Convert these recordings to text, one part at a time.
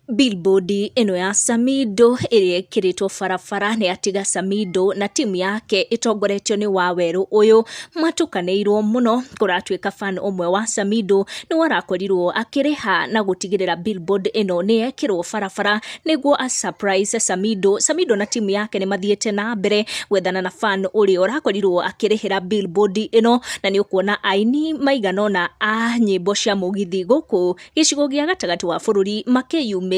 Billboard ĩno ya Samido ĩrĩa ĩkĩrĩtwo barabara nĩ atiga Samido na timu yake ĩtongoretio nĩ Wawerũ ũyũ matukanĩirwo mũno. Kũratuĩka fan ũmwe wa Samido nĩwe ũrakorirwo akĩrĩha na gũtigĩrĩra billboard ĩno nĩ yekĩrwo barabara nĩguo a surprise Samido. Samido na timu yake nĩ mathiĩte na mbere gwethana na fan ũrĩa ũrakorirwo akĩrĩhĩra billboard ĩno, na nĩ ũkuona aini maigana ũna a nyĩmbo cia mũgithi gũkũ gĩcigo gĩa gatagatĩ wa bũrũri makĩyumĩria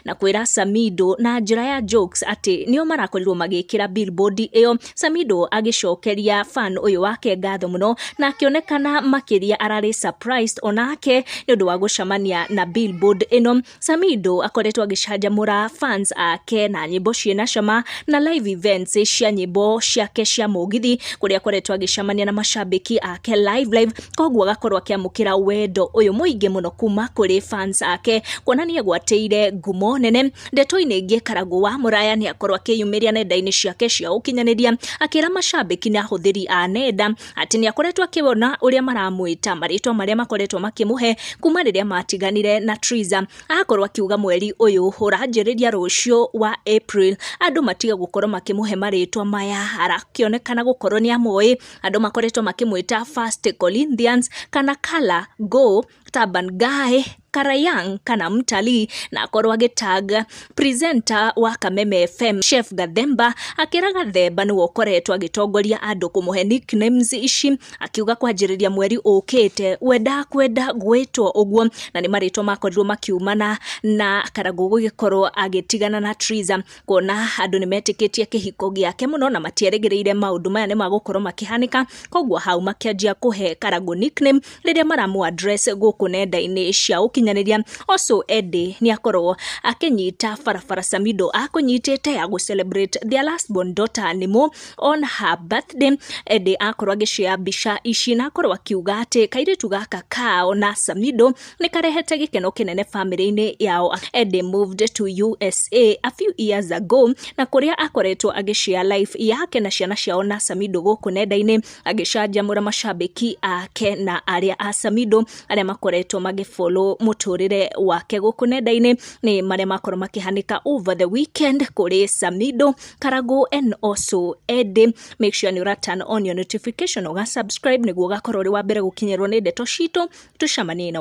na kwĩra Samido na njĩra ya jokes atĩ nĩo marakorirwo magĩkĩra billboard ĩyo. Samido agĩcokeria fan ũyũ wake ngatho mũno na akĩonekana makĩria ararĩ surprised onake nĩ ũndũ wa gũcemania na billboard ĩno. Samido akoretwo agĩcanjamũra fans ake na nyĩmbo ciĩna cama na live events cia nyĩmbo ciake cia mũgithi, kũrĩa akoretwo agĩcemania na macambĩki ake live live, koguo agakorwo akĩamũkĩra wendo ũyũ mũingĩ mũno kuma kũrĩ fans ake, kuonania gwatĩire ngumo nene. Ndeto-inĩ ĩngĩ, Karangũ wa Mũraya nĩ akorwo akĩyumĩria nenda-inĩ ciake cia ũkinyanĩria akĩra macambĩki na ahũthĩri a nenda atĩ nĩ akoretwo akĩona ũrĩa maramwĩta marĩtwa marĩa makoretwo makĩmũhe kuma rĩrĩa matiganire na Triza. Akorwo akiuga mweri ũyũ ũranjĩrĩria rũciũ wa April andũ matige gũkorwo makĩmũhe marĩtwa maya, arakĩonekana gũkorwo nĩ amoĩ. Andũ makoretwo makĩmwĩta First Corinthians kana Kala Go, Taban Guy, Karayang kana Mtalii, na akorwo agĩtag presenter wa Kameme FM Chef Gathemba, akĩra Gathemba nĩwe ũkoretwo agĩtongoria andũ kũmũhe nicknames ici, akiuga kwanjĩrĩria mweri ũkĩte we ndakwenda gwĩtwo ũguo, na nĩ marĩtwa makorirwo makiumana na Karangũ gũgĩkorwo agĩtigana na Triza, kuona andũ nĩ metĩkĩtie kĩhiko gĩake mũno na matierĩgĩrĩire maũndũ maya nĩ magũkorwo makĩhanĩka. Koguo hau makĩanjia kũhe Karangũ nickname rĩrĩa maramũ address gũkũ nenda-inĩ cia ũkinyanĩria. Also Eddie nĩ akorwo akĩnyita barabara Samido akũnyitĩte ya gũ celebrate their last born daughter Nimo on her birthday. Eddie akorwo agĩshare mbica ici na akorwo akiuga atĩ kairĩtu gaka kao na Samido nĩ karehete gĩkeno kĩnene famĩlĩ-inĩ yao. Eddie moved to USA a few years ago, na kũrĩa akoretwo agĩshare life yake na ciana ciao na Samido gũkũ nenda-inĩ, agĩcanjamũra macambĩki ake na arĩa a Samido arĩa makoretwo magĩfollow mũtũrĩre wake gũkũ nenda-inĩ. Nĩ marĩa makorwo makĩhanĩka over the weekend kũrĩ Samido, Karangũ and also Eddie. Make sure nĩ ũra turn on your notification, ũga subscribe nĩguo ũgakorwo ũrĩ wa mbere gũkinyĩrwo nĩ ndeto citũ. Tũcemanie na